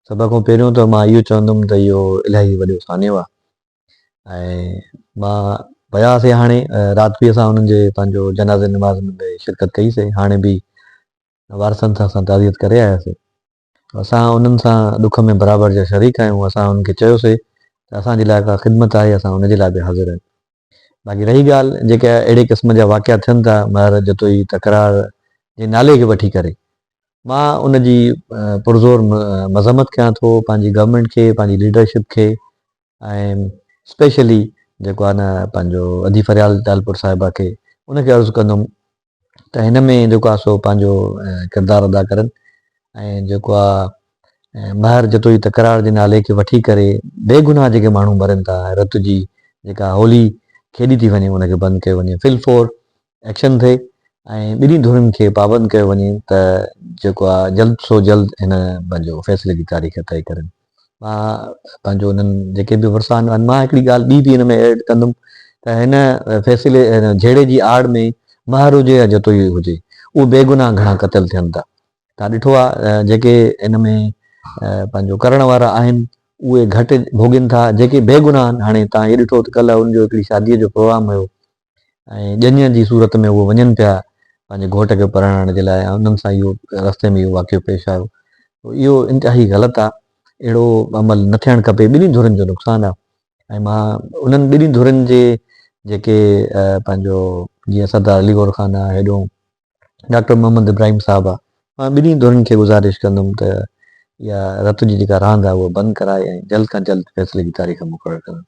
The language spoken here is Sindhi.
سڀ کان پهريون ته مان اهو چوندم ته اهو الاهي وڏو سانحو آهي ۽ مان ويا هئاسي هاڻي رات به اسان انهن جي پنهنجو جنازي نماز ۾ به شرڪت ڪئي سي هاڻي به وارثن سان اسان تعزيت ڪري آياسي اسان انهن سان ڏک ۾ برابر جا شريڪ آهيون اسان انهن کي چيوسي ته اسان جي لاء ڪا خدمت آهي اسان ان جي لاء به حاضر آهيون باقي رهي ڳالهه جيڪا اهڙي قسم جا واقعا ٿين ٿا مهر جتوئي تڪرار جي نالي کي وٺي ڪري مان ان جي پرزور مذمت ڪيان ٿو پنهنجي گورنمينٽ کي پنهنجي ليڊرشپ کي ۽ اسپيشلي جيڪو آهي نه پنهنجو ادي فريال ٽالپر صاحبه کي ان کي عرض ڪندم ته هن ۾ جيڪو آهي سو پنهنجو ڪردار ادا ڪرن ۽ جيڪو آهي مهر جتوئي تڪرار جي نالي کي وٺي ڪري بيگناهه جيڪي ماڻهو مرن ٿا ۽ رت جي جيڪا هولي کيڏي ٿي وڃي ان کي بند ڪيو وڃي فل فور ايڪشن ٿئي ۽ ٻنهي ڌرين کي پابند ڪيو وڃي ته جيڪو آهي جلد سو جلد هن پنهنجو فيصلي جي تاريخ طئي ڪرن. مان پنهنجو انهن جيڪي به ورثا آهن مان هڪڙي ڳالهه ٻي به هن ۾ ايڊ ڪندم ته هن فيصلي هن جهيڙي جي آڙ ۾ مهر هجي يا جتوئي هجي اهي بيگناهه گهڻا قتل ٿين ٿا تان ڏٺو آهي جيڪي هن ۾ پنهنجو ڪرڻ وارا آهن اهي گهٽ ڀوڳين ٿا جيڪي بيگناهه آهن هاڻي تان هي ڏٺو ته ڪلهه ان جو هڪڙي شادي جو پروگرام هيو ۽ ڄڃ جي صورت ۾ اهي وڃن پيا پنهنجي گهوٽ کي پرڻائڻ جي لاء ۽ انهن سان اهو رستي ۾ اهو واقعو پيش آيو اهو انتهائي غلط آهي اهڙو عمل نه ٿيڻ کپي ٻنهي ڌرين جو نقصان آهي ۽ مان انهن ٻنهي ڌرين جي جيڪي پنهنجو جيئن سردار علي گور خان آهي هيڏو ڊاڪٽر محمد ابراهيم صاحب آهي مان ٻنهي ڌرين کي گذارش ڪندم ته اها رت جي جيڪا راند آهي اها بند ڪرائي ۽ جلد کان جلد فيصلي جي تاريخ مقرر ڪرن.